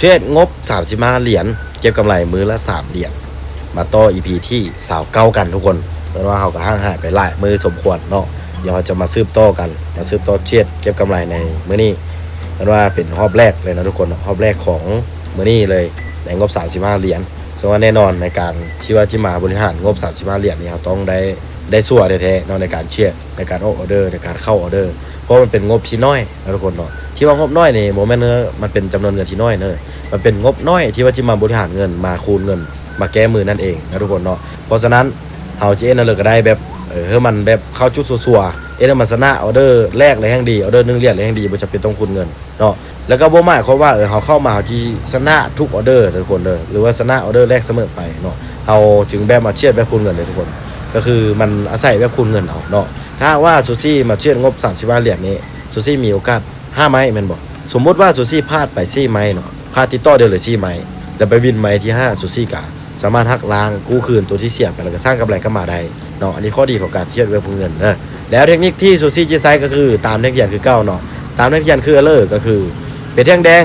ເທຣດງົບສາມສິບຫ້າຫຼຽນ ເກັບກຳໄລມື້ລະສາມຫຼຽນ ມາຕໍ່ອີພີທີຊາວເກົ້າກັນທຸກຄົນ. ເພາະວ່າເຮົາກໍຫ່າງຫາຍໄປຫຼາຍມື້ສົມຄວນເນາະ, ດຽວເຮົາຈະມາສືບຕໍ່ກັນ ມາສືບຕໍ່ເທຣດເກັບກຳໄລໃນມື້ນີ້. ເພາະວ່າເປັນຮອບແລກເລີຍນະທຸກຄົນເນາະ, ຮອບແລກຂອງມື້ນີ້ເລີຍ ໃນງົບສາມສິບຫ້າຫຼຽນ. ເຊິ່ງວ່າແນ່ນອນໃນການທີ່ວ່າຈະມາບໍລິຫານງົບສາມສິບຫ້າຫຼຽນນີ້ ເຮົາຕ້ອງໄດ້ ໄດ້ຊົ່ວແທ້ໆເນາະ ໃນການເທຣດ ໃນການອອກອໍເດີ ໃນການເຂົ້າອໍເດີ ເພາະມັນເປັນງົບທີ່ນ້ອຍນະທຸກຄົນເນາະ. ທີ່ວ່າງົບນ້ອຍນີ້ບໍ່ແມ່ນວ່າມັນເປັນຈຳນວນເງິນທີ່ນ້ອຍເນີ, ມັນເປັນງົບນ້ອຍທີ່ວ່າຈະມາບໍລິຫານເງິນ ມາຄູນເງິນ ມາແກ້ມືນັ້ນເອງນະທຸກຄົນເນາະ. ເພາະສະນັ້ນ ເຮົາຈະເຮັດແນວໃດກໍໄດ້ແບບ ເອີ ໃຫ້ມັນແບບເຂົ້າຈຸດຊົ່ວໆ ເຮັດໃຫ້ມັນຊະນະອໍເດີແລກແລ້ວແຮ່ງດີ ອໍເດີໜຶ່ງຫຼຽນແລ້ວແຮ່ງດີ ບໍ່ຈຳເປັນຕ້ອງຄູນເງິນເນາະ. ແລ້ວກໍບໍ່ໝາຍຄວາມວ່າ ເອີ ເຮົາເຂົ້າມາເຮົາຊິຊະນະທຸກອໍເດີເດີທຸກຄົນເດີ ຫຼືວ່າຊະນະອໍເດີແລກສະເໝີໄປເນາະ. ເຮົາຈຶ່ງແບບມາເທຣດແບບຄູນເງິນເດີທຸກຄົນ, ກໍຄືມັນອາໄສແບບຄູນເງິນເອົາເນາະ. ຖ້າຫາກວ່າຊູຊີມາເທຣດງົບສາມສິບຫ້າຫຼຽນນີ້ ຊູຊີມີໂອກາດຫ້າໄມ້ແມ່ນບໍ່? ສົມມຸດວ່າຊູຊີພາດໄປສີ່ໄມ້ເນາະ, ພາດຕິດຕໍ່ໄດ້ເລີຍສີ່ໄມ້ ແລ້ວໄປວິນໄມ້ທີຫ້າ ຊູຊີກະ ສາມາດຫັກລ້າງກູ້ຄືນຕົວທີ່ເສຍໄປ ແລ້ວກໍສ້າງກຳໄລກັບມາໄດ້ເນາະ. ອັນນີ້ຂໍ້ດີຂອງການເທຣດແບບຄູນເງິນເດີ. ແລ້ວເທັກນິກທີ່ຊູຊີຈະໃຊ້ກໍຄືຕາມແທ່ງທຽນຄືເກົ່າເນາະ. ຕາມແທ່ງທຽນຄືເລີ ກໍຄືເປັນແທ່ງແດງ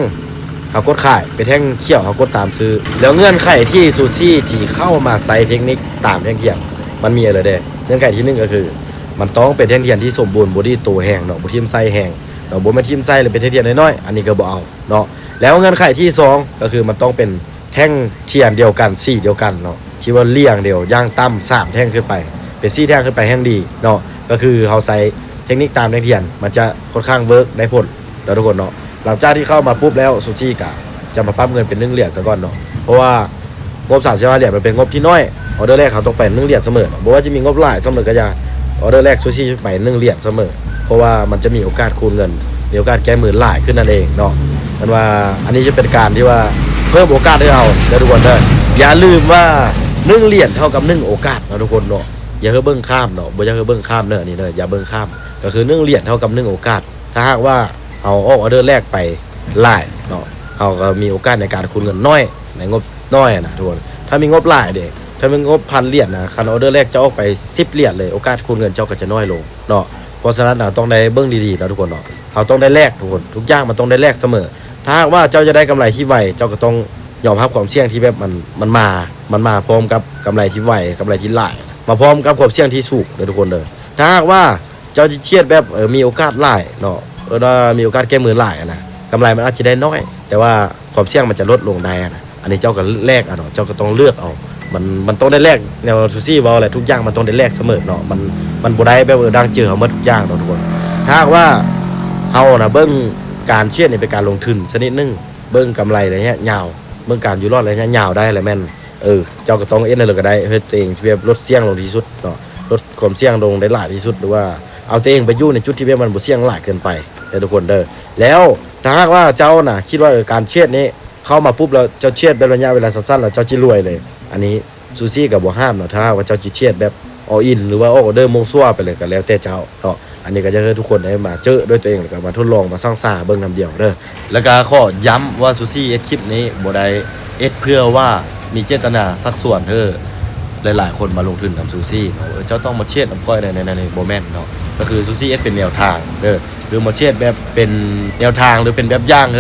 ເຮົາກົດຂາຍ, ເປັນແທ່ງຂຽວ ເຮົາກົດຕາມຊື້. ແລ້ວເງື່ອນໄຂທີ່ຊູຊີຈະເຂົ້າມາໃຊ້ເທັກນິກຕາມແທ່ງທຽນ ມັນມີເລີເດ້. ເງື່ອນໄຂທີໜຶ່ງກໍຄື ມັນຕ້ອງເປັນແທ່ງທຽນທີ່ສົມບູນ ບໍ່ດີດໂຕແຮງເນາະ, ບໍ່ຖິ້ມໄສ້ແຮງເນາະ, ບໍ່ແມ່ນຖິ້ມໄສ້ແລ້ວເປັນແທ່ງທຽນນ້ອຍໆ ອັນນີ້ກໍບໍ່ເອົາເນາະ. ແລ້ວເງື່ອນໄຂທີສອງ ກໍຄືມັນຕ້ອງເປັນ ແທ່ງທຽນດຽວກັນ ສີດຽວກັນເນາະ, ທີ່ວ່າລຽງດຽວຢ່າງຕ່ຳສາມແທ່ງຂຶ້ນໄປ ເປັນສີ່ແທ່ງຂຶ້ນໄປແຮ່ງດີເນາະ. ກໍຄືເຮົາໃຊ້ເທັກນິກຕາມແທ່ງທຽນ ມັນຈະຄ່ອນຂ້າງເວີກໄດ້ຜົນເນາະທຸກຄົນເນາະ. ຫຼັງຈາກທີ່ເຂົ້າມາປຸບແລ້ວ ຊູຊີກະຈະມາປັບເງິນເປັນໜຶ່ງຫຼຽນຊະກ່ອນເນາະ, ເພາະວ່າງົບສາມສິບຫ້າຫຼຽນມັນເປັນງົບທີ່ນ້ອຍ, ອໍເດີແລກເຮົາຕ້ອງໄປໜຶ່ງຫຼຽນສະເໝີເນາະ. ບໍ່ວ່າຈະມີງົບຫຼາຍສ່ຳໃດກໍຢ່າ ອໍເດີແລກຊູຊີໄປໜຶ່ງຫຼຽນສະເໝີ ເພາະວ່າມັນຈະມີໂອກາດຄູນເງິນ ມີໂອກາດແກ້ມືຫຼາຍຂຶ້ນນັ້ນເອງເນາະ. ເພິ່ນວ່າອັນນີ້ຈະເປັນການທີ່ວ່າເພີ່ມໂອກາດໃຫ້ເຮົາເດີທຸກຄົນເດີ. ຢ່າລືມວ່າໜຶ່ງຫຼຽນເທົ່າກັບໜຶ່ງໂອກາດເນາະທຸກຄົນເນາະ, ຢ່າໃຫ້ເບິ່ງຂ້າມເນາະ, ບໍ່ຢາກໃຫ້ເບິ່ງຂ້າມເດີ ອັນນີ້ເດີ ຢ່າເບິ່ງຂ້າມ. ກໍຄືໜຶ່ງຫຼຽນເທົ່າກັບໜຶ່ງໂອກາດ. ຖ້າຫາກວ່າເຮົາອອກອໍເດີແລກໄປຫຼາຍເນາະ, ເຮົາກໍມີໂອກາດໃນການຄູນເງິນໜ້ອຍ ໃນງົບໜ້ອຍນະທຸກຄົນ. ຖ້າມີງົບຫຼາຍເດ ຖ້າມີງົບພັນຫຼຽນນະ, ຄັນອໍເດີແລກເຈົ້າອອກໄປສິບຫຼຽນເລີຍ ໂອກາດຄູນເງິນເຈົ້າກໍຈະໜ້ອຍລົງເນາະ. ເພາະສະນັ້ນເຮົາຕ້ອງໄດ້ເບິ່ງດີໆເນາະທຸກຄົນເນາະ, ເຮົາຕ້ອງໄດ້ແລກທຸກຄົນ. ທຸກຢ່າງມັນຕ້ອງໄດ້ແລກສະເໝີ. ຖ້າຫາກວ່າເຈົ້າຢາກໄດ້ກຳໄລທີ່ໄວ ເຈົ້າກໍຕ້ອງຍອມຮັບຄວາມສ່ຽງທີ່ແບບມັນ ມັນມາ ມັນມາພ້ອມກັບກຳໄລທີ່ໄວ ກຳໄລທີ່ຫຼາຍ ມາພ້ອມກັບຄວາມສ່ຽງທີ່ສູງເດີທຸກຄົນເດີ. ຖ້າຫາກວ່າເຈົ້າຊິເທຣດແບບ ເອີ ມີໂອກາດຫຼາຍເນາະ, ເອີ້ນວ່າມີໂອກາດແກ້ມືຫຼາຍນະ, ກຳໄລມັນອາດຈະໄດ້ໜ້ອຍ ແຕ່ວ່າຄວາມສ່ຽງມັນຈະລົດລົງໄດ້ນະ. ອັນນີ້ເຈົ້າກໍແລກເອົາເນາະ, ເຈົ້າກໍຕ້ອງເລືອກເອົາ. ມັນ ມັນຕ້ອງໄດ້ແລກແນວຊູຊີເວົ້າແຫຼະ, ທຸກຢ່າງມັນຕ້ອງໄດ້ແລກສະເໝີເນາະ. ມັນ ມັນບໍ່ໄດ້ແບບ ເອີ ດັ່ງເຈີເຮົາໝົດທຸກຢ່າງເນາະທຸກຄົນ. ຖ້າຫາກວ່າເຮົານະເບິ່ງການເທຣດນີ້ເປັນການລົງທຶນຊະນິດໜຶ່ງ, ເບິ່ງກຳໄລໄລຍະຍາວ, ເບິ່ງການຢູ່ລອດໄລຍະຍາວໄດ້ ແລ້ວແມ່ນ ເອີ ເຈົ້າກໍຕ້ອງເຮັດແນວໃດກໍໄດ້ ເຮັດຕົວເອງທີ່ແບບລົດສ່ຽງລົງທີ່ສຸດເນາະ, ລົດຄວາມສ່ຽງລົງໄດ້ຫຼາຍທີ່ສຸດ ຫຼືວ່າເອົາຕົວເອງໄປຢູ່ໃນຈຸດທີ່ແບບມັນບໍ່ສ່ຽງຫຼາຍເກີນໄປເດີທຸກຄົນເດີ. ແລ້ວຖ້າຫາກວ່າເຈົ້ານະຄິດວ່າ ເອີ ການເທຣດນີ້ ເຂົ້າມາປຸບແລ້ວເຈົ້າເທຣດແບບໄລຍະເວລາສັ້ນໆ ແລ້ວເຈົ້າຈະລວຍເລີຍ, ອັນນີ້ຊູຊີກໍບໍ່ຫ້າມເນາະ. ຖ້າຫາກວ່າເຈົ້າຊິເທຣດແບບ all in ຫຼືວ່າອອກອໍເດີມົ້ວຊົ່ວໄປເລີຍ ກໍແລ້ວແຕ່ເຈົ້າເນາະ. ອັນນີ້ກໍຢາກໃຫ້ທຸກຄົນໄດ້ມາເຈີໂດຍຕົວເອງ ແລ້ວກໍມາທົດລອງມາສ່ອງສາເບິ່ງນຳດຽວເດີ. ແລ້ວກໍຂໍຢ້ຳວ່າຊູຊີເຮັດຄລິບນີ້ບໍ່ໄດ້ເຮັດເພື່ອວ່າມີເຈດຕະນາຊັກຊວນໃຫ້ຫຼາຍໆຄົນມາລົງທຶນນຳຊູຊີເນາະ, ເອີ ເຈົ້າຕ້ອງມາເທຣດນຳຂ້ອຍໃນນັ້ນນີ້ ບໍ່ແມ່ນເນາະ. ກໍຄືຊູຊີເຮັດເປັນແນວທາງເດີ ຫຼືມາເທຣດແບບເປັນແນວທາງ ຫຼືເປັນແບບຢ່າງໃຫ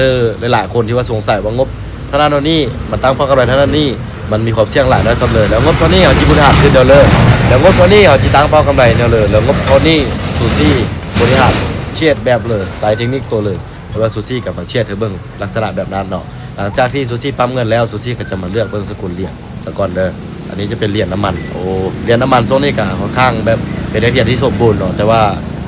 ້ຫຼາຍໆຄົນທີ່ວ່າສົງໄສວ່າງົບເທົ່ານັ້ນເທົ່ານີ້ ມັນຕັ້ງເປົ້າກຳໄລເທົ່ານັ້ນນີ້ ມັນມີຄວາມສ່ຽງຫຼາຍນ້ອຍສ່ຳໃດ, ແລ້ວງົບເທົ່ານີ້ເຮົາຊິບໍລິຫານຄືແນວເລີ, ແລ້ວງົບເທົ່ານີ້ເຮົາຊິຕັ້ງເປົ້າກຳໄລແນວເລີ, ແລ້ວງົບເທົ່ານີ້ຊູຊີບໍລິຫານເທຣດແບບເລີ, ໃຊ້ເທັກນິກໂຕເລີ. ແຕ່ວ່າຊູຊີກໍມາເທຣດໃຫ້ເບິ່ງລັກສະນະແບບນັ້ນເນາະ. ຫຼັງຈາກທີ່ຊູຊີປ້ຳເງິນແລ້ວ ຊູຊີກໍຈະມາເລືອກເບິ່ງສະກຸນຫຼຽນ ສະກ່ອນເດີ. ອັນນີ້ຈະເປັນຫຼຽນນ້ຳມັນ. ໂອ້ ຫຼຽນນ້ຳມັນຊ່ວງນີ້ກະຄ່ອນຂ້າງແບບເປັນແທ່ງທຽນທີ່ສົມບູນເນາະ, ແຕ່ວ່າ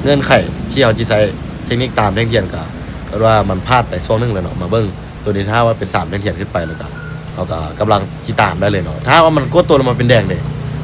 ເງື່ອນໄຂທີ່ເຮົາຊິໃຊ້ເທັກນິກຕາມແທ່ງທຽນກະ ເອີ້ນວ່າມັນພາດໄປຊ່ວງໜຶ່ງແລ້ວເນາະ. ມາເບິ່ງໂຕນີ້ ຖ້າວ່າເປັນສາມແທ່ງທຽນຂຶ້ນໄປແລ້ວກະ ເຮົາກະກຳລັງຊິຕາມໄດ້ເລີຍເນາະ. ຖ້າວ່າມັນກົດຕົວແລ້ວມັນເປັນແດງເດ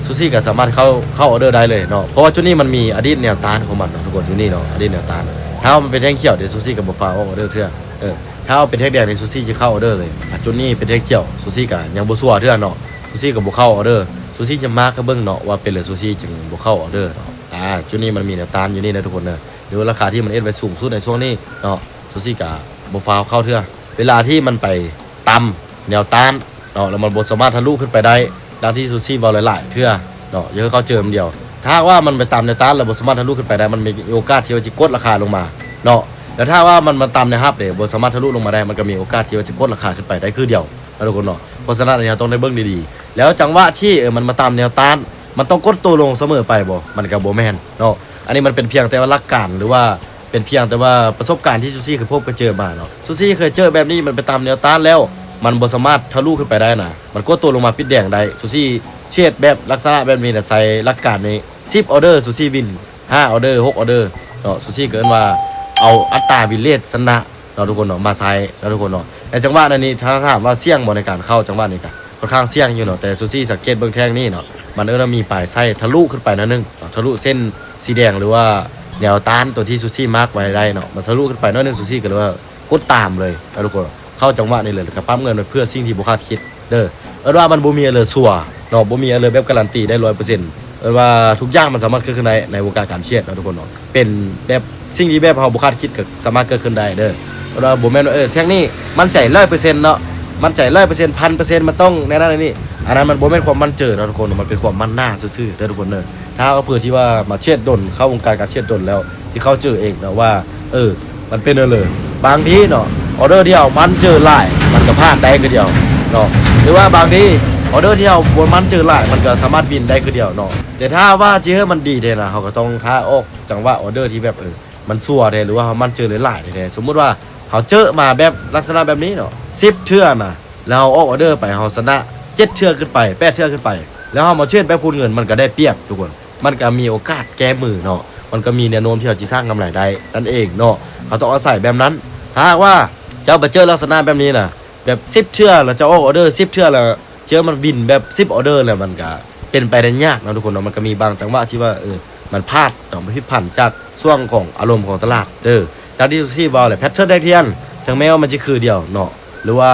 ຊູຊີກະສາມາດເຂົ້າ ເຂົ້າອອເດີໄດ້ເລີຍເນາະ, ເພາະວ່າຈຸດນີ້ມັນມີອະດີດແນວຕ້ານຂອງມັນເນາະທຸກຄົນ. ຢູ່ນີ້ເນາະ ອະດີດແນວຕ້ານ, ຖ້າວ່າມັນເປັນແທ່ງຂຽວເດ ຊູຊີກະບໍ່ຟ້າວອອກອອເດີເທື່ອ. ເອີ ຖ້າວ່າເປັນແທ່ງແດງນີ້ ຊູຊີຈະເຂົ້າອອເດີເລີຍ. ອາ ຈຸດນີ້ເປັນແທ່ງຂຽວ ຊູຊີກະຍັງບໍ່ຊົວເທື່ອເນາະ, ຊູຊີກະບໍ່ເຂົ້າອອເດີ. ຊູຊີຈະມາກໃຫ້ເບິ່ງເນາະ ວ່າເປັນເລີຍ ຊູຊີຈຶ່ງບໍ່ເຂົ້າອອເດີເນາະ. ອາ ຈຸດນີ້ມັນມີແນວຕ້ານຢູ່ນີ້ນະທຸກຄົນເດີ, ຫຼືວ່າລາຄາທີ່ມັນເຮັດໄວ້ສູງສຸດໃນຊ່ວງນີ້ເນາະ, ຊູຊີກະບໍ່ຟ້າວເຂົ້າເທື່ອ. ເວລາທີ່ມັນໄປຕ່ຳແນວຕ້ານເນາະ ແລ້ວມັນບໍ່ສາມາດທະລຸຂຶ້ນໄປໄດ້ ດັ່ງທີ່ຊູຊີເວົ້າຫຼາຍໆເທື່ອເນາະ, ຢ່າໃຫ້ເຂົ້າເຈີນຳດຽວ. ຖ້າຫາກວ່າມັນໄປຕາມແນວຕ້ານ ແລ້ວບໍ່ສາມາດທະລຸຂຶ້ນໄປໄດ້ ມັນມີໂອກາດທີ່ວ່າຊິກົດລາຄາລົງມາເນາະ. ແລ້ວຖ້າວ່າມັນມາຕາມແນວຮັບເດ້ ບໍ່ສາມາດທະລຸລົງມາໄດ້ ມັນກໍມີໂອກາດທີ່ວ່າຈະກົດລາຄາຂຶ້ນໄປໄດ້ຄືດຽວນະທຸກຄົນເນາະ. ເພາະສະນັ້ນ ອັນນີ້ເຮົາຕ້ອງໄດ້ເບິ່ງດີໆ. ແລ້ວຈັງຫວະທີ່ ເອີ ມັນມາຕາມແນວຕ້ານ ມັນຕ້ອງກົດໂຕລົງສະເໝີໄປບໍ່? ມັນກໍບໍ່ແມ່ນເນາະ. ອັນນີ້ມັນເປັນພຽງແຕ່ວ່າຫຼັກການ ຫຼືວ່າເປັນພຽງແຕ່ວ່າປະສົບການທີ່ຊູຊີເຄີຍພົບເຄີຍເຈີມາເນາະ. ຊູຊີເຄີຍເຈີແບບນີ້ ມັນໄປຕາມແນວຕ້ານແລ້ວ ມັນບໍ່ສາມາດທະລຸຂຶ້ນໄປໄດ້ນະ. ມັນກົດໂຕລົງມາປິດແດງໄດ້. ຊູຊີເທຣດແບບລັກສະນະແບບນີ້ນະ ໃຊ້ຫຼັກການນີ້ ສິບອອເດີ ຊູຊີວິນ ຫ້າອອເດີ ຫົກອອເດີເນາະ. ຊູຊີກໍເອີ້ນວ່າເອົາອັດຕາວິນເຣດຊະນະເນາະທຸກຄົນເນາະ ມາໃຊ້ເນາະທຸກຄົນເນາະ. ໃນຈັງຫວະນັ້ນນີ້ ຖ້າຖາມວ່າສ່ຽງບໍ່ໃນການເຂົ້າ ຈັງຫວະນີ້ກໍຄ່ອນຂ້າງສ່ຽງຢູ່ເນາະ. ແຕ່ຊູຊີສັງເກດເບິ່ງແທ່ງນີ້ເນາະ ມັນເອີ້ນວ່າມີປາຍໄສ້ທະລຸຂຶ້ນໄປໜ້ອຍໜຶ່ງເນາະ ທະລຸເສັ້ນສີແດງ ຫຼືວ່າແນວຕ້ານຕົວທີ່ຊູຊີມາກໄວ້ໄດ້ເນາະ. ມັນທະລຸຂຶ້ນໄປໜ້ອຍໜຶ່ງ ຊູຊີກໍເລີຍວ່າກົດຕາມເລີຍເນາະທຸກຄົນ. ເຂົ້າຈັງຫວະນີ້ເລີຍ ແລ້ວກໍປັບເງິນໄປເພື່ອສິ່ງທີ່ບໍ່ຄາດຄິດ ເດີ. ເອີ້ນວ່າມັນບໍ່ມີອັນເລີຊົ່ວເນາະ ບໍ່ມີອັນເລີແບບກາຣັນຕີໄດ້ຮ້ອຍເປີເຊັນ. ເອີ້ນວ່າທຸກຢ່າງມັນສາມາດເກີດຂຶ້ນໄດ້ໃນວົງການການເທຣດເນາະທຸກຄົນເນາະ. ເປັນແບບສິ່ງທີ່ແບບເຮົາບໍ່ຄາດຄິດກໍສາມາດເກີດຂຶ້ນໄດ້ເດີ. ເອີ້ນວ່າບໍ່ແມ່ນວ່າ ເອີ ແທ່ງນີ້ໝັ້ນໃຈຮ້ອຍເປີເຊັນເນາະ ໝັ້ນໃຈຮ້ອຍເປີເຊັນ ພັນເປີເຊັນ ມັນຕ້ອງແນວນັ້ນແນວນີ້. ອັນນັ້ນມັນບໍ່ແມ່ນຄວາມໝັ້ນເຈີນເນາະທຸກຄົນ ມັນເປັນຄວາມໝັ້ນໜ້າຊື່ໆເດີທຸກຄົນເດີ. ຖ້າເຮົາເພື່ອທີ່ວ່າມາເທຣດດົນ ເຂົ້າວົງການການເທຣດດົນແລ້ວ ທີ່ເຂົາເຈີເອງເນາະວ່າ ເອີ ມັນເປັນແນວເລີ. ບາງທີເນາະ ອອເດີທີ່ເຮົາໝັ້ນເຈີຫຼາຍ ມັນກໍພາດໄດ້ຄືດຽວເນາະ ຫຼືວ່າບາງທີອອເດີທີ່ເຮົາບໍ່ໝັ້ນເຈີຫຼາຍ ມັນກໍສາມາດວິນໄດ້ຄືດຽວເນາະ. ແຕ່ຖ້າວ່າຊິໃຫ້ມັນດີແທ້ນະ ເຮົາກໍຕ້ອງຖ້າອອກຈັງຫວະອອເດີທີ່ແບບ ເອີ ມັນຊົ່ວແທ້ ຫຼືວ່າເຮົາໝັ້ນເຈີຫຼາຍໆແທ້ໆ. ສົມມຸດວ່າເຮົາເຈີມາແບບລັກສະນະແບບນີ້ເນາະ ສິບເທື່ອນະ ແລ້ວເຮົາອອກອອເດີໄປ ເຮົາຊະນະເຈັດເທື່ອຂຶ້ນໄປ ແປດເທື່ອຂຶ້ນໄປ ແລ້ວເຮົາມາເທຣດແບບຄູນເງິນ ມັນກໍໄດ້ປຽບທຸກຄົນ. ມັນກໍມີໂອກາດແກ້ມືເນາະ ມັນກໍມີແນວໂນ້ມທີ່ເຮົາຊິສ້າງກຳໄລໄດ້ນັ້ນເອງເນາະ. ເຮົາຕ້ອງອາໄສແບບນັ້ນ. ຖ້າຫາກວ່າເຈົ້າໄປເຈີລັກສະນະແບບນີ້ນະ ແບບສິບເທື່ອ ແລ້ວເຈົ້າອອກອອເດີສິບເທື່ອ ແລ້ວເຈີມັນວິນແບບສິບອອເດີ ແລ້ວມັນກໍເປັນໄປໄດ້ຍາກເນາະທຸກຄົນເນາະ. ມັນກໍມີບາງຈັງຫວະທີ່ວ່າ ເອີ ມັນພາດເນາະ ມັນຜິດຜັນຈາກຊ່ວງຂອງອາລົມຂອງຕະຫຼາດເດີ. ດັ່ງທີ່ຊູຊີເວົ້າແຫຼະ ແພັດເທີນແທ່ງທຽນ ເຖິງແມ້ວ່າມັນຈະຄືດຽວເນາະ ຫຼືວ່າ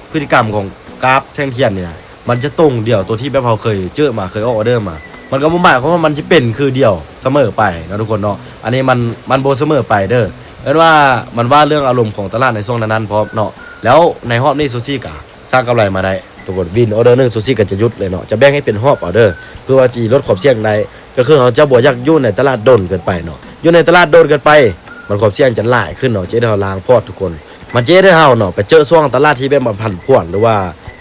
ພຶດຕິກຳຂອງກາບແທ່ງທຽນນີ້ນະ ມັນຈະຕົງດຽວ ຕົວທີ່ແບບເຮົາເຄີຍເຈີມາ ເຄີຍອອກອອເດີມາ ມັນກໍບໍ່ໝາຍຄວາມວ່າມັນຈະເປັນຄືດຽວສະເໝີໄປເນາະທຸກຄົນເນາະ. ອັນນີ້ມັນ ມັນບໍ່ສະເໝີໄປເດີ. ເອີ້ນວ່າມັນວ່າເລື່ອງອາລົມຂອງຕະຫຼາດໃນຊ່ວງນັ້ນໆພ້ອມເນາະ. ແລ້ວໃນຮອບນີ້ຊູຊີກະສ້າງກຳໄລມາໄດ້ທຸກຄົນ. ວິນອອເດີໜຶ່ງ ຊູຊີກໍຈະຢຸດເລີຍເນາະ ຈະແບ່ງໃຫ້ເປັນຮອບອອເດີ ເພື່ອວ່າຊິລົດຄວາມສ່ຽງໄດ້. ກໍຄືເຮົາຈະບໍ່ຢາກຢູ່ໃນຕະຫຼາດດົນເກີນໄປເນາະ ຢູ່ໃນຕະຫຼາດດົນເກີນໄປ ມັນຄວາມສ່ຽງຈະຫຼາຍຂຶ້ນເນາະ ຈະເຮັດໃຫ້ເຮົາລ້າງພອດທຸກຄົນ. ມັນຈະເຮັດໃຫ້ເຮົາເນາະ ໄປເຈີຊ່ວງຕະຫຼາດທີ່ແບບວ່າຜັນຜວນ ຫຼືວ່າ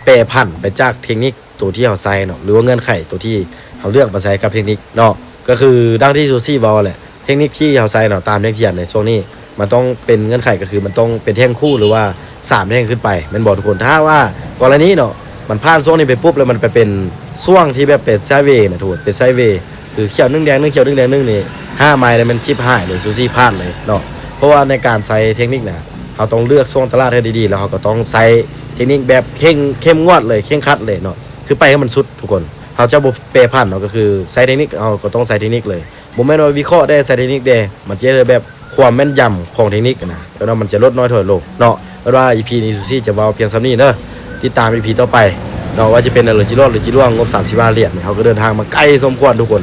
ແປຜັນໄປຈາກເທັກນິກ ໂຕທີ່ເຮົາໃຊ້ເນາະ ຫຼືວ່າເງື່ອນໄຂໂຕທີ່ເຮົາເລືອກມາໃຊ້ກັບເທັກນິກເນາະ. ກໍຄືດັ່ງທີ່ຊູຊີເວົ້າແຫຼະ ເທັກນິກທີ່ເຮົາໃຊ້ເນາະ ຕາມແທ່ງທຽນໃນຊ່ວງນີ້ ມັນຕ້ອງເປັນເງື່ອນໄຂ ກໍຄືມັນຕ້ອງເປັນແທ່ງຄູ່ ຫຼືວ່າສາມແທ່ງຂຶ້ນໄປ ແມ່ນບໍ່ທຸກຄົນ? ຖ້າຫາກວ່າກໍລະນີເນາະ ມັນຜ່ານຊ່ວງນີ້ໄປປຸບ ແລ້ວມັນໄປເປັນຊ່ວງທີ່ແບບເປັນໄຊເວນະທຸກຄົນ ເປັນໄຊເວ ຄືຂຽວໜຶ່ງແດງໜຶ່ງ ຂຽວໜຶ່ງແດງໜຶ່ງນີ້ ຫ້າໄມລະແມ່ນຈິບຫາຍເລີຍ ຊູຊີພາດເລີຍເນາະ. ເພາະວ່າໃນການໃຊ້ເທັກນິກນະ ເຮົາຕ້ອງເລືອກຊ່ວງຕະຫຼາດໃຫ້ດີໆ ແລ້ວເຮົາກໍຕ້ອງໃຊ້ເທັກນິກແບບເຄັ່ງ ເຂັ້ມງວດເລີຍ ເຄັ່ງຄັດເລີຍເນາະ ຄືໄປໃຫ້ມັນສຸດທຸກຄົນ. ເຮົາຈະບໍ່ແປຜັນເນາະ ກໍຄືໃຊ້ເທັກນິກ ເຮົາກໍຕ້ອງໃຊ້ເທັກນິກເລີຍ ບໍ່ແມ່ນວ່າວິເຄາະແດ່ ໃຊ້ເທັກນິກແດ່ ມັນຈະເຮັດໃຫ້ແບບຄວາມແມ່ນຢຳຂອງເທັກນິກນະ ເອີ້ນວ່າມັນຈະລົດນ້ອຍຖອຍລົງເນາະ. ເອີ້ນວ່າອີພີນີ້ຊູຊີຈະເວົ້າພຽງສ່ຳນີ້ເດີ ຕິດຕາມອີພີຕໍ່ໄປເນາະ ວ່າຈະເປັນແນວໃດ ຊິລອດ ຫຼື ຊິລ່ວງ. ງົບສາມສິບຫ້າຫຼຽນນີ້ ເຮົາກໍເດີນທາງມາໄກສົມຄວນທຸກຄົນ.